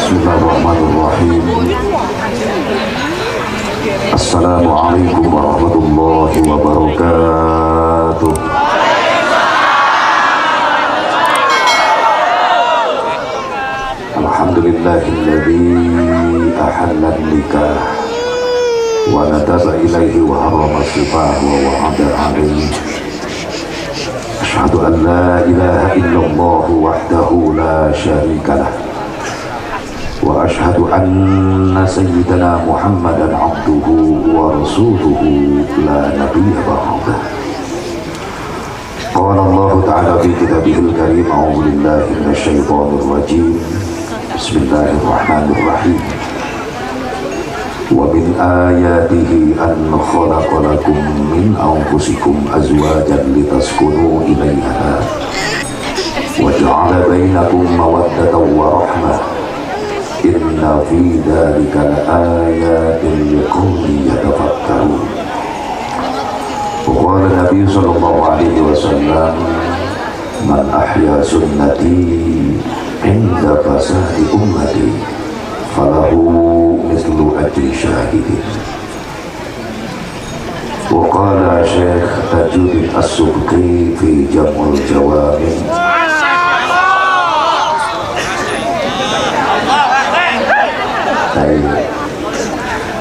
Bismillahirrahmanirrahim. Assalamualaikum warahmatullahi wabarakatuh. Alhamdulillahilladzi ahalla nikah wa nadaba ilaihi wa harrama sifah wa wa'ada alaihi. Asyhadu an la ilaha illallah wahdahu la syarika lah. Wa asyhadu anna sayyidana Muhammadan abduhu wa rasuluhu la nabiyya ba'dah. Qala Allah ta'ala fi kitabihil karim, a'udzu billahi minasyaitonir rajim. Bismillahirrahmanirrahim. Wa min ayatihi an khalaqa lakum min anfusikum azwajan litaskunu ilaiha wa ja'ala bainakum mawaddatan wa rahmah. Inna fi dzalika laayatin liqaumin yatafakkarun. Qala Nabi sallallahu alaihi wasallam, man ahya sunnati inda fasadi ummati falahu mithlu ajri syahidin. Wa qala Syekh Tajuddin As-Subki fi Jam'ul Jawami'.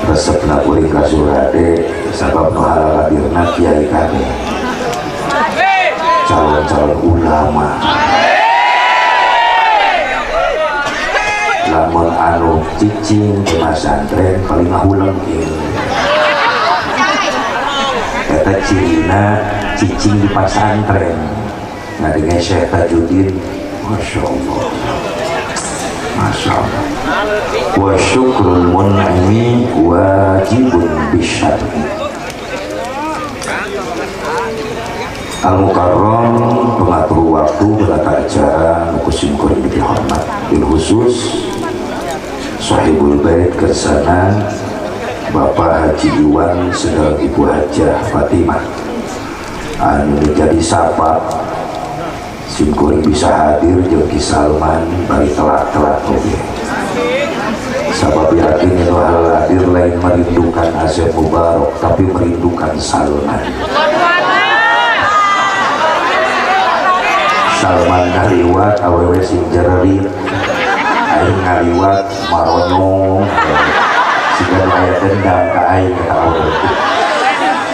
Resepna kuring ka Surade sabab nu haladirna kiai kabeh, calon-calon ulama. Lamun anu cicing di masantren paling ngahuleng ieu. Eta cirina cicing di pasantren. Ngadenge Syekh Tajuddin, Masya Allah, Masya Allah. Wa syukrul mun'imi wajibun bisyar'i. Al-Mukarram, pengatur waktu, penata acara, nu kusim kuring dihormat. Bil khusus Sahibul Bait kersana Bapak Haji Iwan sedang Ibu Hajah Fatimah anu jadi sapa sim kuring bisa hadir jeung Ki Salman bari telat-telat oge. Sabab yakin nu hadir lain merindukan Asep Mubarok tapi merindukan Salman. Salman ngaliwat awewe sing jererit, aing ngaliwat maronyong siga nu aya dendam ka aing ka awewe.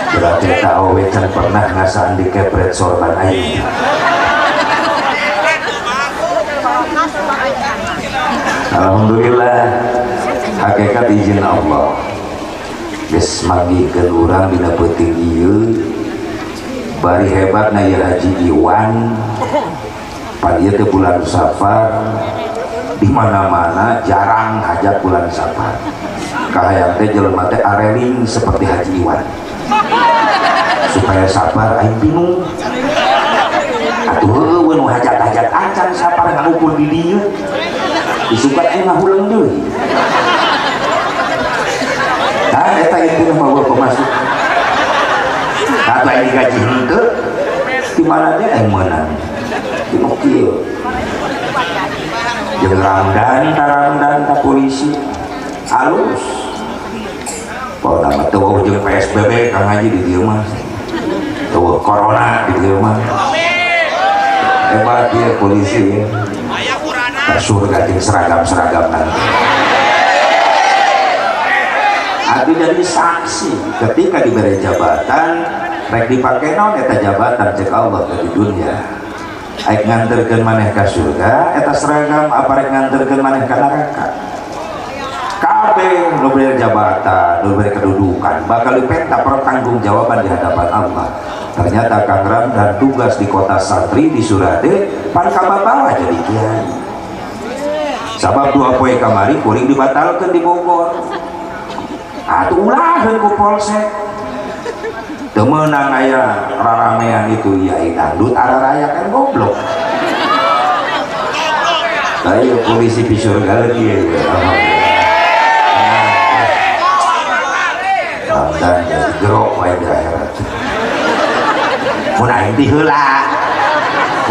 Berarti eta awewe can pernah ngasaan dikepret sorban aing. Alhamdulillah, hakikat izin Allah geus manggihkeun urang dina peuting ieu. Bari hebatna ieu Haji Iwan, pan ieu teh bulan Safar, di mana-mana jarang hajat bulan Safar. Kahayang teh jelema teh areling seperti Haji Iwan. Supaya sabar aing bingung. Atuh heueuh nu hajat-hajat acan sabar ngumpul di dieu. Disukan aing ngahuleng deui. Tah eta intina mah pemasuk. Kata aing gaji henteu, di mana dia aing meunang. Di nu kieu. Jeung ramdan taramdan ta polisi halus. Pokona mah teu weuh jeung PSBB Kang Haji di dieu mah. Teu weuh corona di dieu mah. Hebat dia polisi ya. Ka surga jeung seragam-seragam nanti. Atuh jadi saksi ketika diberi jabatan rek dipake naon eta jabatan cek Allah ke di dunia. Aik nganterkeun maneh ka surga eta seragam apa rek nganterkeun maneh ka neraka. Kabeh nu beri jabatan, nu beri kedudukan bakal dipenta pertanggungjawaban di hadapan Allah. Ternyata Kang Ramdan tugas di kota santri di Surade pan kababawa jadi kiai. Sabab dua poe kamari kuring dibatalkeun di Bogor. Atuh ulaheun ku polsek. Teu meunang aya raramean itu ya dangdut araraya kan goblok. Lah ieu polisi di surga lagi ya. Ramdan jadi gerok wae di akhirat. Mun aing ti heula.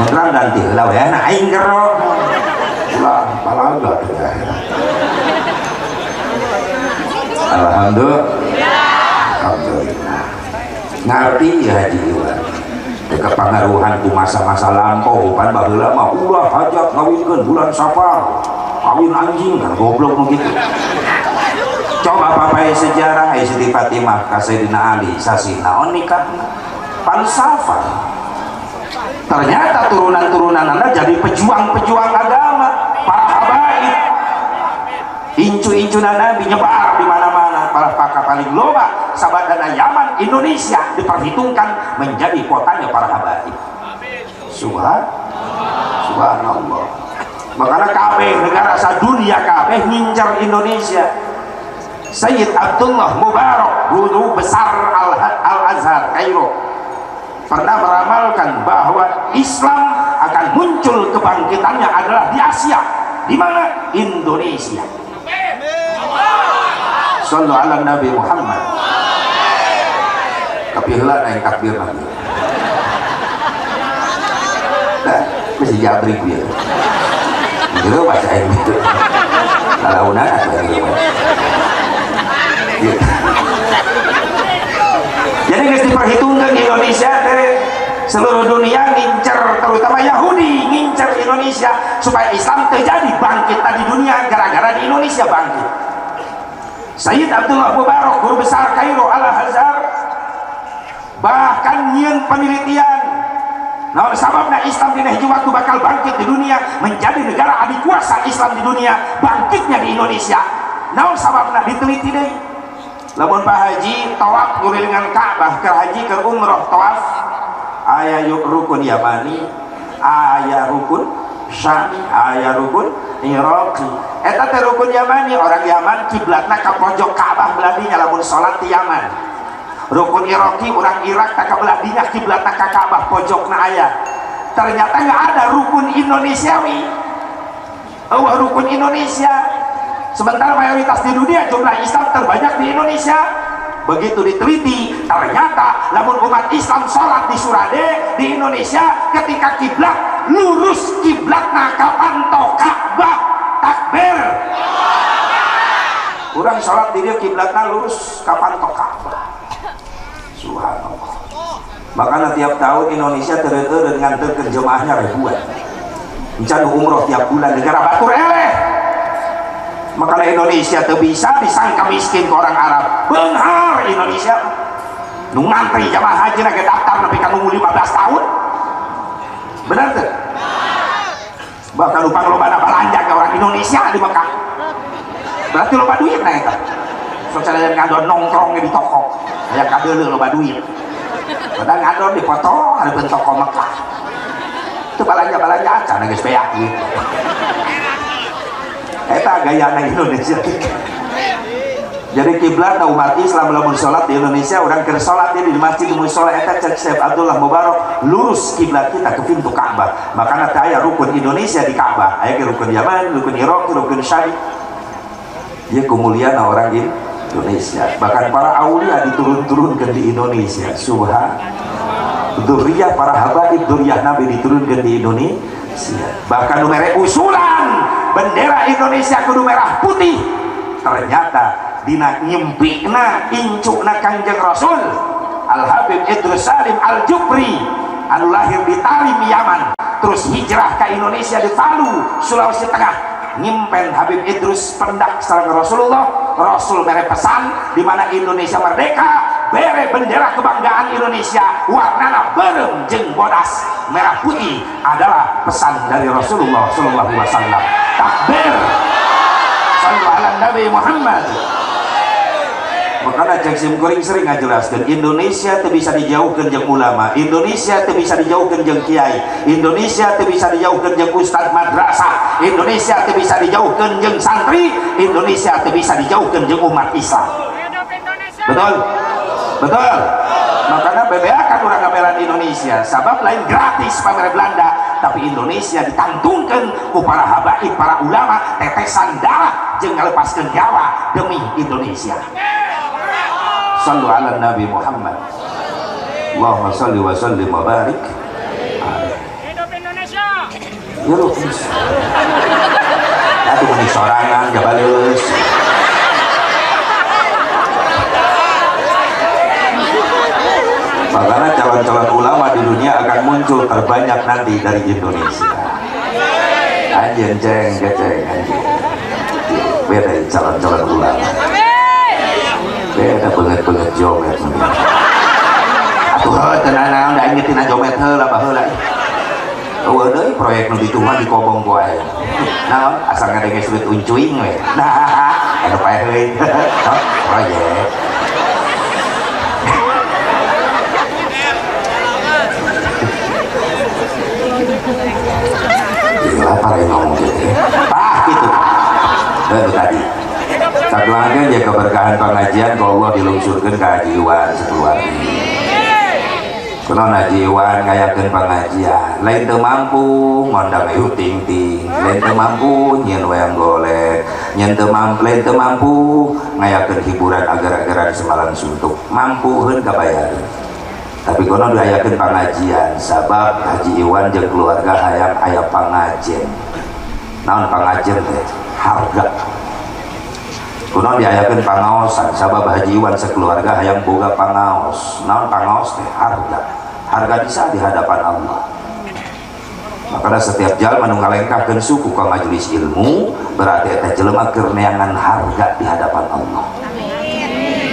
Mun Ramdan ti heula we na aing gerok. Ulah palaga di akhirat. Alhamdulillah, alhamdulillah. Ngerti ya, Haji Iwan? Kepengaruhan ku masa-masa lampau kan. Baheula mah ulah hajat, ngawinkeun bulan Safar, kawin anjing kan, goblok nu kitu. Coba papai sejarah, ai Siti Fatimah ka Sayyidina Ali sasih naon nikahna? Pan Safar. Ternyata turunan-turunan anda jadi pejuang-pejuang agama, para habaib, incu-incu Nabi nyebar di mana-mana. Para pakar paling loba sabadana Yaman, Indonesia diperhitungkan menjadi kotanya para habaib. Subhanallah. Makanya kabeh negara dunia kabeh ngincar Indonesia. Sayyid Abdullah Mubarak, guru besar Al-Azhar Kairo, pernah meramalkan bahwa Islam akan muncul kebangkitannya adalah di Asia. Di mana? Indonesia. Sallu ala Nabi Muhammad. Tapi heula naik takbir Nabi. Nah, mesti jabrik dia. Gitu baca gitu. Lalaunan atau gitu. Gitu. Jadi harus diperhitungkan, Indonesia teh seluruh dunia ngincer, terutama Yahudi ngincer Indonesia supaya Islam terjadi bangkit di dunia gara-gara di Indonesia bangkit. Sayyid Abdullah Mubarak, guru besar Kairo Al Azhar, bahkan nyieun penelitian nah sababna Islam di hiji waktu bakal bangkit di dunia, menjadi negara adikuasa Islam di dunia, bangkitnya di Indonesia. Naon sababna? Diteliti deui. Lamun Pak Haji tawaf ngurilingan Ka'bah, ke haji, ke umroh, tawaf, aya yuk rukun Yamani, aya rukun Syami, aya rukun Iraqi. Eta teh rukun Yamani, orang Yaman kiblatna ka pojok Ka'bah belah dinya lamun salat di Yaman. Rukun Iraqi, orang Irak tak ka belah dinya kiblatna ka Ka'bah, pojokna aya. Ternyata nggak ada rukun Indonesiawi. Oh, rukun Indonesia. Sementara mayoritas di dunia jumlah Islam terbanyak di Indonesia. Begitu diteliti, ternyata lamun umat Islam sholat di Surade di Indonesia, ketika kiblat lurus, kiblat ka panto Ka'bah. Takbir. Kurang sholat di dia kiblatna lurus ka panto Ka'bah. Subhanallah. Makanya tiap tahun Indonesia terete dengan nganterkeun jemaahnya ribuan. Encan umroh tiap bulan, negara batur eleh. Makanya Indonesia tuh bisa disangka miskin ke orang Arab. Benghar Indonesia. Nu ngantri jamaah haji lagi daftar nepi ka nunggu 15 tahun. Benar tuh? Bahkan lupa loba balanja ke orang Indonesia di Mekah. Berarti loba duit nah eta. Sok yang ngadon nongkrong di toko. Aya kadeuleu loba duit. Padahal ngadon di foto hareupeun toko Mekah. Itu balanja-balanja acan geus beak gitu. Eta gayana Indonesia. Jadi kiblat umat Islam lamun sholat di Indonesia, orang keur sholat ini di masjid, di musola eta, cek Syekh Abdullah Mubarak, lurus kiblat kita ke pintu Ka'bah. Makanya teh aya rukun Indonesia di Ka'bah, aya rukun Yaman, rukun Irak, rukun Syami. Dia kemuliaan orang Indonesia. Bahkan para aulia diturun-turunkan di Indonesia. Subhan. Dzurriyyah para habaib, dzurriyyah Nabi diturunkan di Indonesia. Bahkan nu mere usulan bendera Indonesia kudu merah putih, ternyata dina nyimpikna incukna Kanjeng Rasul, Al Habib Idrus Salim Al Jupri, anu lahir di Tarim, Yaman, terus hijrah ke Indonesia di Palu, Sulawesi Tengah. Nyimpen Habib Idrus pendak sareng Rasulullah. Rasul mere pesan di mana Indonesia merdeka, bere bendera kebanggaan Indonesia warnana beureum jeung bodas, merah putih, adalah pesan dari Rasulullah Sallallahu Alaihi Wasallam. Takbir. Sallu ala Nabi Muhammad. Makanya cek sim kuring sering ngajelaskan, Indonesia tuh bisa dijauhkan jeung ulama, Indonesia tuh bisa dijauhkan jeung kiai, Indonesia tuh bisa dijauhkan jeung ustad madrasah, Indonesia tuh bisa dijauhkan jeung santri, Indonesia tuh bisa dijauhkan jeung umat Islam. Betul, betul. Makanya BBA kan orang ngabelan Indonesia, sabab lain gratis pamer Belanda, tapi Indonesia ditantungkan ku para habaib, para ulama, tetesan darah jeung ngalepaskeun nyawa demi Indonesia. Sallu ala Nabi Muhammad. Allahumma salli wa sallim wa barik. Hidup Indonesia. Ya lu. Atuh meni sorangan jabaleus. muncul terbanyak nanti dari Indonesia. Anjing ceng keceng anjing. Beda calon-calon ulama. Beda banget-banget jomet. Atuh heuh teu nanaon da aing tina jomet heula baheula. Eueuh deui proyek nu ditu mah dikobong ku aing. Naon asal ngadenge sulit uncuing we. Nah, anu paeh euy. Proyek. Gila para yang ngomong gitu. Ah gitu. Itu tadi. Saduangkeun ya keberkahan pengajian ku Allah dilungsurkeun ka Haji Iwan sakeluarga. Kunaon Haji Iwan ngayakeun pengajian, lain teu mampu ngondang Ayu Ting Ting, lain teu mampu nyieun wayang golek, nyieun teu mampu, lain teu mampu ngayakeun hiburan agar-agaran semalam suntuk, mampu heun kabayareun. Tapi kono diayakeun pengajian sabab Haji Iwan jeung keluarga hayang aya pangajen. Naon pangajen teh? Harga. Kunaon diayakeun pangaosan sabab Haji Iwan sekeluarga hayang boga pangaos. Naon pangaos teh? Harga. Harga bisa di hadapan Allah. Makanya setiap jalma nu ngalengkahkeun suku ka majelis ilmu berarti eta jelema keur neangan harga di hadapan Allah.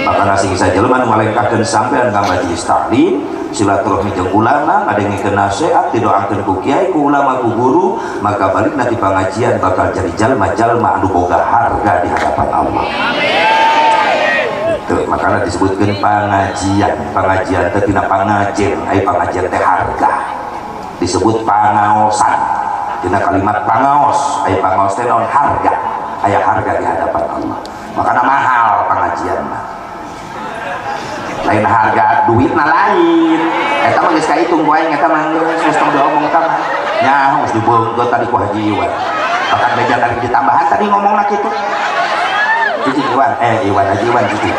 Makanya sing sajelema nu ngalengkahkeun sampean ka majelis taklim, silaturahmi jeung ulama, ngadengekeun nasihat, didoakeun ku kiai, ku ulama, ku guru, maka balik nanti pengajian bakal jadi jalma-jalma anu boga harga di hadapan Allah. Tuh, makanya disebutkeun pengajian. Pengajian teh tina pangajen, ai pangajian teh harga. Disebut pangaosan. Tina kalimat pangaos, ai pangaos teh naon harga. Aya harga di hadapan Allah. Makanya mahal pengajian mah. Lain harga duit na lain. Eta mah geus kahitung ku aing eta mah geus tong diomong eta mah. Nya geus dibeungkeut tadi ku Haji Iwan. Bahkan beja tadi ditambahan tadi ngomongna kitu. Cici Iwan, Iwan Haji Iwan cici.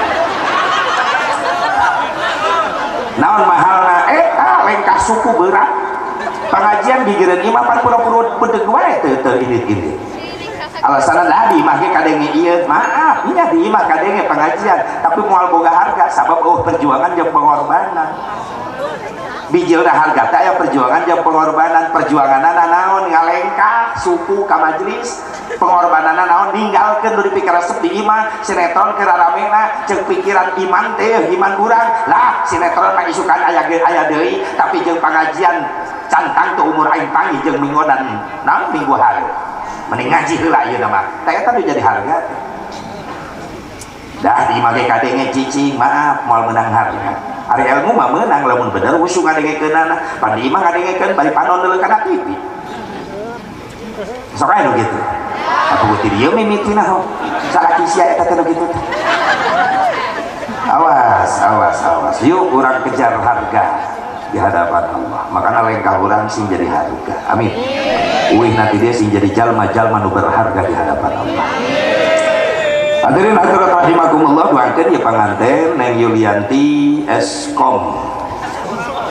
Naon mahalna eta lengkah suku berat. Pengajian gigireun imah pan pura-pura bedeg wae teu indit-indit. Alasanna lah di imah ge kadenge ieu, maaf, nya di imah kadenge pengajian, tapi moal boga harga sabab eueuh perjuangan jeung pengorbanan. Bijilna harga teh aya perjuangan jeung pengorbanan, perjuanganna naon ngalengkah suku ka majelis, pengorbananna naon ninggalkeun nu dipikaresep di imah, sinetron keur raramena jeung pikiran iman teh iman urang. Lah sinetron mah isukan aya ge aya deui, tapi jeung pengajian cantang teu umur aing panggih jeung minggonan naon minggu hari. Mending ngaji heula ieu mah. Teh eta nu jadi harga teh. Dah di imah ge kadenge cicing, maaf moal meunang harga. Ari ilmu mah meunang lamun bener usuh ngadengekeunana. Pan di imah ngadengekeun bari panon deuleu kana TV. Sok aya nu kitu. Atuh ti dieu mimitina ho. Salaki sia eta teh nu kitu teh. Awas, awas, awas. Yuk urang kejar harga di hadapan Allah. Makanya lengkah urang sing jadi harga. Amin. Uih nanti dia sing jadi jalma-jalma nu berharga di hadapan Allah. Hadirin hadirat rahimakumullah, doakeun ya panganten Neng Yulianti Eskom,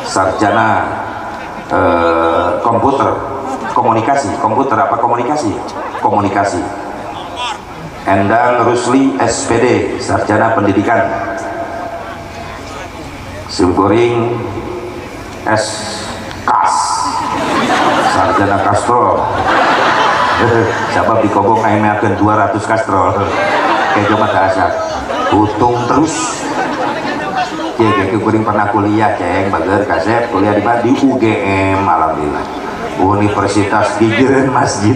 sarjana komputer, komunikasi, komputer apa komunikasi? Komunikasi. Endang Rusli SPD, sarjana pendidikan. Simkuring S Kas, sarjana kastrol. Sabab dikobong aing meakeun 200 kastrol. Kejo mata asa hutung terus. Kieu ge kuring pernah kuliah ceng bager kasep kuliah di mana? Di UGM alhamdulillah. Universitas Gigireun Masjid.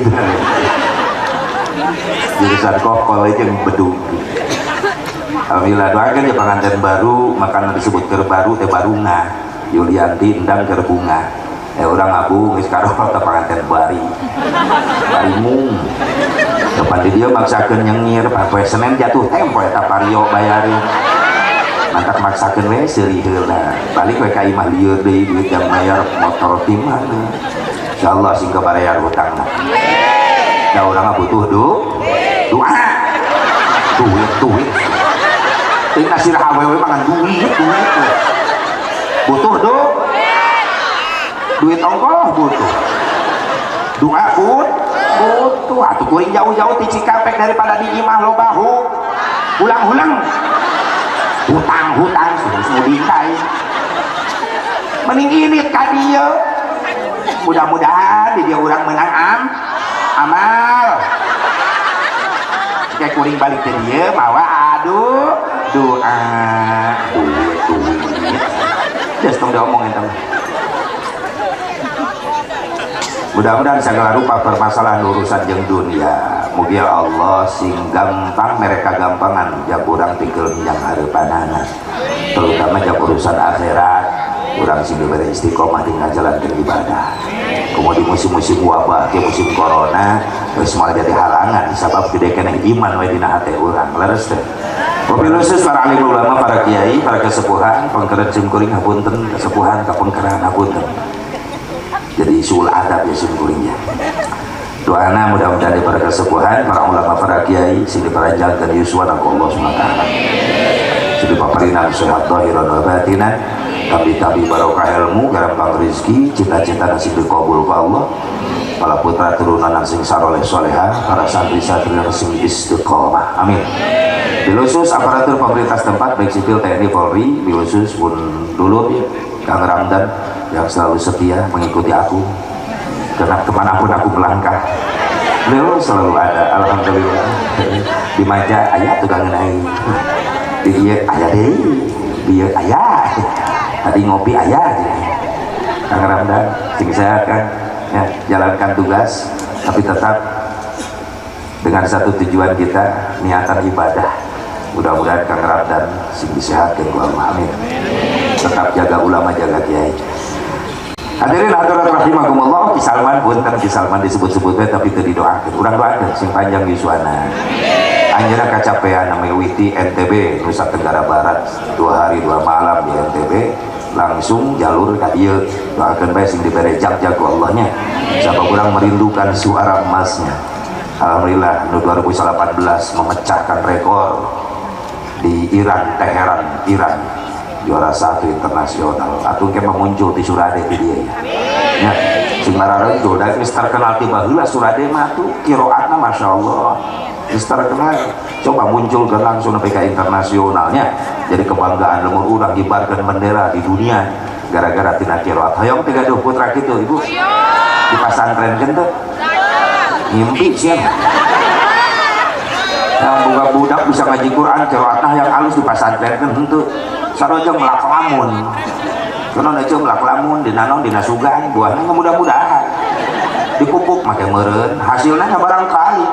Jurusan kokol jeung bedug. Alhamdulillah doakeun ya panganten baru, makana disebut keur baru teh barunga. Yulianti endang keur bunga. Urang abu geus karo teh panganten bari. Barimung. Depan di dia maksakeun nyengir, poe Senin jatuh tempo eta vario bayarin. Mantak maksakeun we seuri heula. Balik we ka imah lieur deui duit jam bayar motor ti mana. Insyaallah sing kabayar hutangna. Da urang mah butuh doa. Duit, duit. Teuing nasir awewe mah ngan duit, duit. Butuh duit ongkoh butuh. Doa pun butuh. Atuh kuring jauh-jauh ti Cikampek daripada di imah loba hulang-hulang. Hutang-hutang muding kain. Mending init ka dieu. Mudah-mudahan di dieu urang menang amal. Kayak kuring balik ke dieu mawa aduh doa duit duit. Geus tong diomongin teh. Mudah-mudahan segala rupa permasalahan urusan jeung dunia mugia Allah sing gampang mereka gampangan jak urang pikeun yang hareupanana, terutama jak urusan akhirat urang sing diberi istiqomah di ngajalankeun ibadah. Kemudian musim-musim wabah ke musim corona geus moal jadi halangan sabab gede keneh iman we dina hate urang. Leres teh. Wabil khusus para alim ulama, para kiai, para kesepuhan, pengkeren simkuring hapunten, kesepuhan kapengkeran hapunten. Jadi sul adab ya simkuringnya. Doana mudah-mudahan di para kesepuhan, para ulama, para kiai sing diparanjangkeun yuswana ku Allah Subhanahu wa taala. Sing dipaparinan sehat zahiran wa batinan, tabi-tabi barokah ilmu, gampang rezeki, cita-cita sing dikabul ku Allah. Para putra turunan sing saroleh soleha, para santri-santri sing istiqomah. Amin. Bil khusus aparatur pemerintah setempat baik sipil, TNI, Polri, bil khusus pun dulur Kang Ramdan yang selalu setia mengikuti aku karena kemanapun aku melangkah beliau selalu ada. Alhamdulillah di Maja ayah tukang ngenai, di dia ayah deh, dia ayah tadi ngopi ayah. Kang Ramdan sing sehat kan ya, jalankan tugas tapi tetap dengan satu tujuan kita, niatan ibadah. Mudah-mudahan Kang Ramdan sing disehatkeun ku Allah, amin. Tetap jaga ulama, jaga kiai. Hadirin hadirat rahimakumullah, Ki Salman punten, Ki Salman disebut-sebut tapi teu didoakeun. Urang doakeun sing panjang yuswana. Anjeunna kacapean mewiti NTB, Nusa Tenggara Barat, 2 hari 2 malam di NTB, langsung jalur ka dieu. Doakeun bae sing dibere jag-jag ku Allahnya. Sabab urang merindukan suara emasnya. Alhamdulillah nu 2018 memecahkan rekor di Iran, Teheran, Iran, juara 1 internasional. Atuh ke muncul di Surade di dia ya. Ya, sing marareun da geus terkenal ti baheula Surade mah tuh qiraatna masyaallah. Geus terkenal, coba muncul ke langsung sampai ke internasionalnya. Jadi kebanggaan lembur urang gibarkeun bendera di dunia gara-gara tina qiraat. Hoyong teh gaduh putra kitu Ibu. Di pasantrenkeun teh. Ngimpi sia. Yang boga budak bisa ngaji Quran qiraatna yang halus di pasantrenkeun henteu. Sarojong melak lamun. Kono aja melak lamun dina naon dina sugan buahna mudah-mudahan. Dipupuk make meureun hasilna barangkali.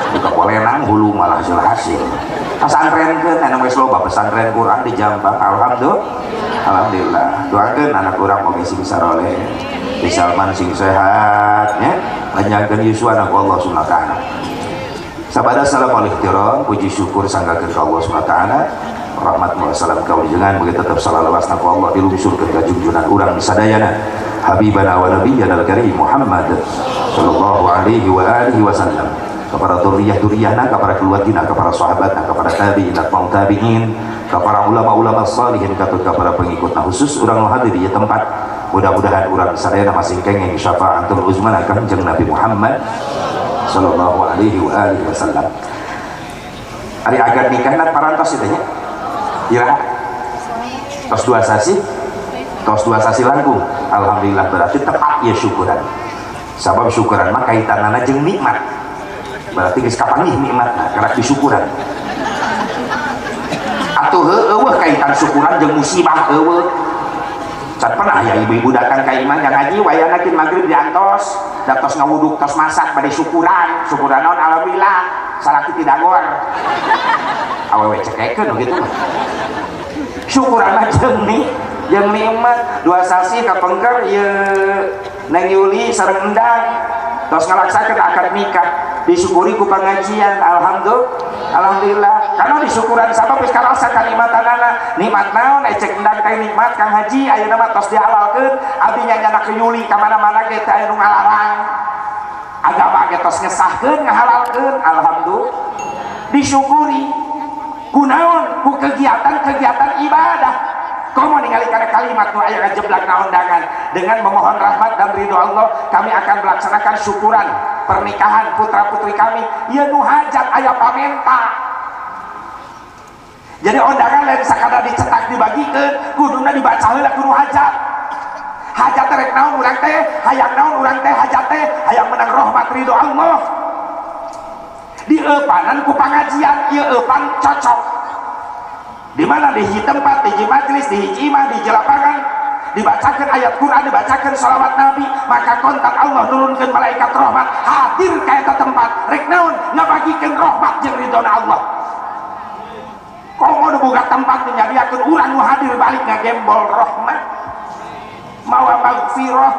Buka polenang hulu malah hasil-hasil. Pasantrenkeun anu geus loba pesantren Quran di Jampang. Alhamdulillah. Alhamdulillah. Doakeun anak urang moga sing saroleh. Ki Salman sing sehat nya, panjangkeun yuswana ku Allah Subhanahu wa taala. Sabada salam ihtiram, puji syukur sanggakeun ka Allah Subhanahu wa taala. Rahmat wa salam kaulijangan mugi tetep salalawasna ku Allah dilungsurkeun ka junjunan urang sadayana habibana wa nabiyyana al-karim Muhammad sallallahu alaihi wa alihi wasallam, kepada dzurriyyah-dzurriyyahna, kepada keluargina, kepada sahabatna, kepada tabi'in, atba'ut tabi'in, kepada ulama-ulama salihin, katut kepada pengikutna khusus urang nu hadir di tempat. Mudah-mudahan urang sadayana masing kenging syafaatul uzma Kanjeng Nabi Muhammad sallallahu alaihi wa alihi wasallam. Ari akad nikahna parantos ieu teh nya. Ira tos 2 sasi, tos 2 sasi langkung. Alhamdulillah berarti tepat ya syukuran. Sabab syukuran mah kaitanana jeung nikmat. Berarti geus kapanggih nikmatna karek disyukuran. Atuh heueuh kaitan syukuran jeung musibah heueuh. Can pernah ya ibu-ibu datang ka imah yang ngaji wayahna kin magrib diantos, da tos ngawuduk tos masak bade syukuran, syukuran naon alhamdulillah salaki tidak gor. Awewe cekekeun gitu mah. Syukuran mah jeung jeung nikmat 2 sasi kapengker ieu Neng Yuli sareng Endang tos ngalaksakeun akad nikah disyukuri ku pengajian alhamdulillah. Alhamdulillah karena disyukuran sabab geus karasa kanikmatanana nikmat naon ecek Endang teh nikmat Kang Haji ayeuna mah tos dihalalkeun abdi nyanyanak ke Yuli ka mana-mana ge teh aya nu ngalarang agama ge tos ngesahkeun ngahalalkeun alhamdulillah disyukuri kunaon ku kegiatan-kegiatan ibadah. Komo ningali kana kalimat nu aya ngajeblak na undangan dengan memohon rahmat dan ridho Allah kami akan melaksanakan syukuran pernikahan putra-putri kami ieu nu hajat aya pamenta. Jadi undangan lain sakadar dicetak dibagikeun kuduna dibaca heula ku nu hajat. Hajat rek naon urang teh, hayang naon urang teh, hajat teh hayang menang rahmat ridho Allah. Dieupanan ku pangajian, ieu eupan cocok. Di mana di hiji tempat, di hiji majelis, di hiji imah, di hiji lapangan dibacakan ayat Quran, dibacakan salawat Nabi, maka kontak Allah nurunkan malaikat rahmat hadir ka eta tempat. Rek naon? Ngabagikeun rahmat jeung ridhona Allah. Komo nu boga tempat nyadiakeun urang nu hadir balik ngagembol rahmat, mawa magfirah,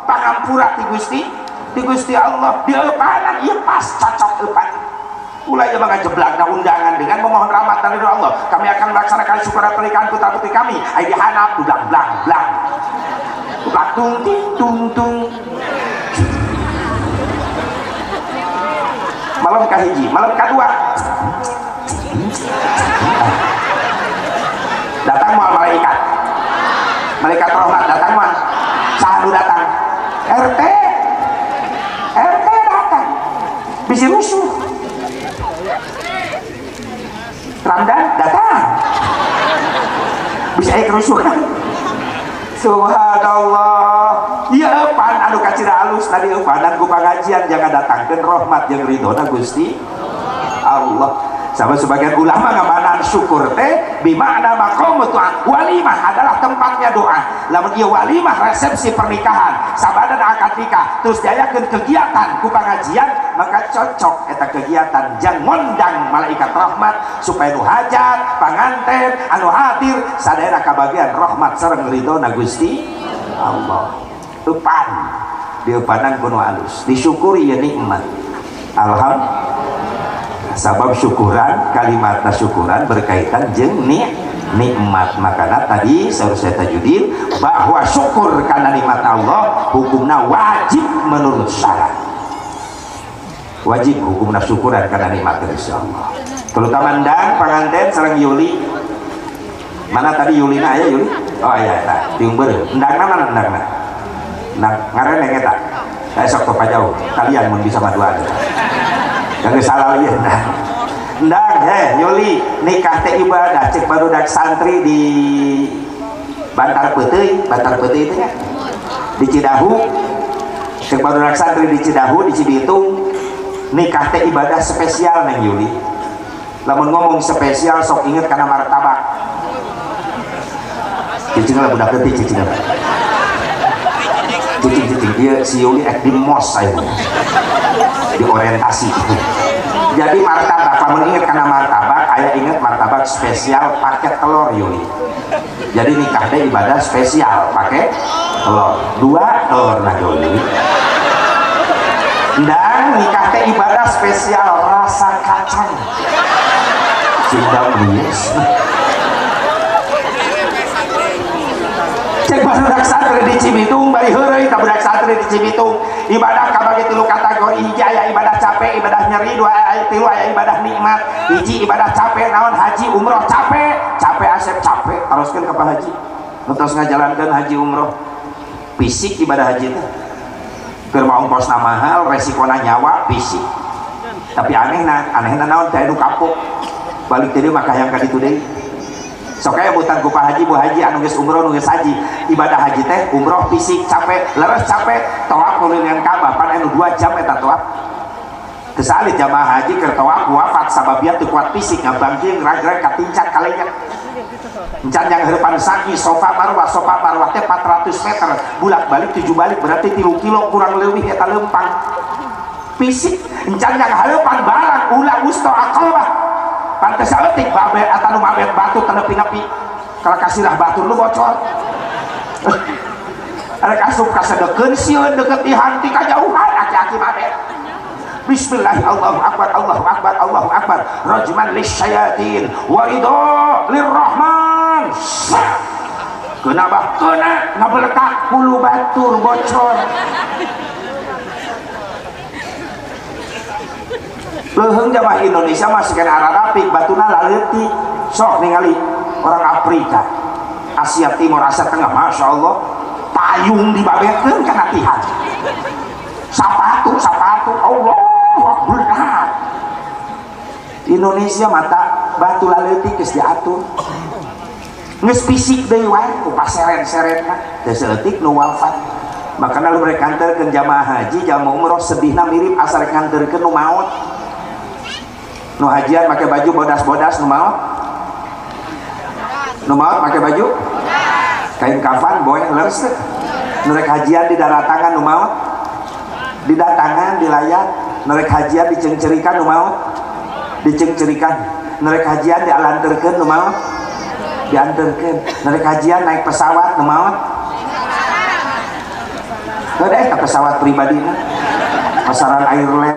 pangampura ti Gusti Allah. Dieupanan ieu pas cocok eupan. Ulah ieu mah ngajeblagna undangan dengan memohon rahmat dari Allah. Kami akan melaksanakan syukuran pernikahan putra putri kami. Ai dihanap blang blang blang. Blang tung ting tung tung. Malam kahiji, malam kadua. Datang moal malaikat. Malaikat rahmat datang moal. Saha nu datang? RT. RT datang. Bisi rusuh. Ramdan datang. Bisa aya kerusuhan. Subhanallah. Ieu eupan anu kacida alus tadi eupanan ku pangajian jangan datangkeun rahmat jeung ridhona Gusti Allah. Sama sebagian ulama ngamanaan syukur teh bimakna maqamu doa. Walimah adalah tempatnya doa. Lamun ieu walimah resepsi pernikahan, sabadan akad nikah, terus diayakeun kegiatan ku pangajian, maka cocok eta kegiatan jang ngondang malaikat rahmat supaya nu hajat, panganten, anu hadir sadayana kabagian rahmat sareng ridhona Gusti Allah. Eupan dieupanan ku nu alus, disyukuri ieu nikmat. Alhamdulillah. Sabab syukuran, kalimatna syukuran berkaitan jeung nikmat. Makana tadi saur saya Tajudin bahwa syukur karena nikmat Allah hukumna wajib menurut syarat. Wajib hukumna syukuran karena nikmat Gusti Allah. Terutama ndang panganten sareng Yuli. Mana tadi Yulina aya Yuli? Oh aya eta, tiung beureum. Ndangna mana ndangna? Ndang ngareneng eta. Saya sok topa jauh, kalian mun bisa maduan. Jangan salah lagi ndang. Ndang heh Yuli, nikah teh ibadah cek barudak santri di Bantar Peuteuy, Bantar Peuteuy itu ya. Di Cidahu. Cek barudak santri di Cidahu, di Cibitung, nikah teh ibadah spesial neng Yuli. Lamun ngomong spesial sok inget kana martabak. Cicing lah budak leutik cicing lah. Cicing-cicing dia si Yuli ek di mos saya. Diorientasi. Jadi martabak, lamun inget karena martabak, ayah inget martabak spesial pakai telur Yuli. Jadi nikah teh ibadah spesial pakai telur, 2 telur nah Yuli. Dan nikah teh ibadah spesial rasa kacang. Cinta bias. Cek barudak santri di Cibitung bari heureuy ka budak santri di Cibitung. Ibadah kabagi 3 kategori, hiji aya ibadah capek, ibadah nyeri, 2 aya 3 aya ibadah nikmat. Hiji ibadah capek naon haji umroh capek, capek asep capek teruskeun ka Pak Haji. Terus ngajalankeun haji umroh. Fisik ibadah haji teh. Keur mah ongkosna mahal, resikona nyawa fisik. Tapi anehna, anehna naon teh anu kapok. Balik teh mah kahayang ka ditu deui. Sok aya mutan ku Pak Haji, Bu Haji anu geus umroh nu geus haji. Ibadah haji teh umroh fisik capek, leres capek, tawaf kulilingan Ka'bah pan anu 2 jam eta tawaf. Teu salit jamaah haji keur tawaf wafat sabab ieu teu kuat fisik ngabangking rag-rag katincak kalenya. Encan yang heurepan sa'i Sofa Marwah, Sofa Marwah teh 400 meter, bulak-balik 7 balik berarti 3 kilo kurang leuwih eta leumpang. Fisik encan yang heurepan barang ulah wusto aqabah. Pantes saeutik babe atanu mabet batu teu nepi-nepi. Kalau kasirah batur lu bocor. Ada kasup kasedekeun sieun deukeut dihanti kajauhan aki-aki mabet. Bismillah Allahu akbar Allahu akbar Allahu akbar rajman lisyayatin wa ridha lirrahman. Kena bah kena ngabeletak hulu batur bocor. Leuheung jamaah Indonesia masih kena arah rapik batuna laleutik. Sok ningali orang Afrika, Asia Timur, Asia Tengah, Masya Allah payung dibabetkeun kana tihan. Sapatu, sapatu, Allah berat. Indonesia mata batu laleutik geus diatur. Geus fisik deui wae ku paseren-serenna teu saeutik nu wafat. Makana lu mereka nganterkeun jamaah haji, jamaah umroh, sedihna mirip asa rek nganterkeun nu maot. Nu hajian make baju bodas-bodas, nu maot, nu maot make baju kain kafan boy, leres teu? Nu rek hajian didaratangan, nu maot didatangan, dilayat. Nu rek hajian dicengcerikan, nu maot dicengcerikan. Nu rek hajian dialanterkeun, nu maot dianterkeun. Nu rek hajian naik pesawat, nu maot ada ka pesawat pribadi pasaran airline.